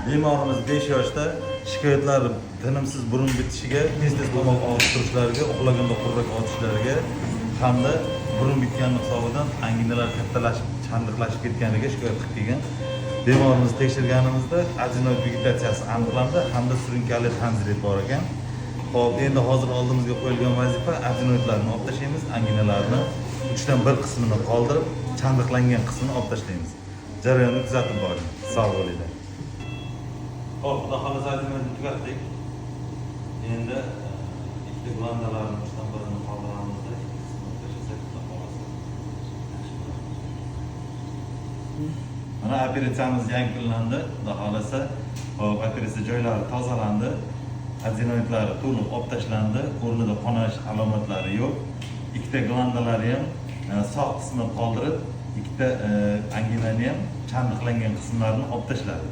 Bemorimiz 5 yoshda, shikoyatlari tinimsiz burun bitishiga, tez tez tomoq og'rib turishlariga, uxlaganda qurrak otishlariga hamda burun bitgani hisobidan anginalar kattalashib, chandiqlashib ketganiga shikoyat qilib kelgan. Bemorimizni tekshirganimizda adenoid vegetatsiyasi aniqlandi hamda surunkali tanzilit bor ekan. Xo'p, endi hozir oldimizga qo'yilgan vazifa: adenoidlarni olib tashlaymiz, anginalarni 1/3 qismini qoldirib, chandiqlangan qismini olib tashlaymiz. Jarayonni kuzatib boring. Sog' bo'linglar. Xo'p, xudo xohlasa, adenoidni tugatdik. Endi ikkita glandalarni 1/3ini qoldiramizda, ikki qismini olib tashlasak, xudo xohlasa, yaxshi bo'ladi. Mana, operatsiyamiz yakunlandi, xudo xohlasa. Xo'p, operatsiya joylari tozalandi. Adenoidlari to'liq olib tashlandi, o'rnida qonash alomatlari yo'q. Ikkita glandalari ham sog' qismini qoldirib, ikkita anginani ham chandiqlangan qismlarini olib tashladi.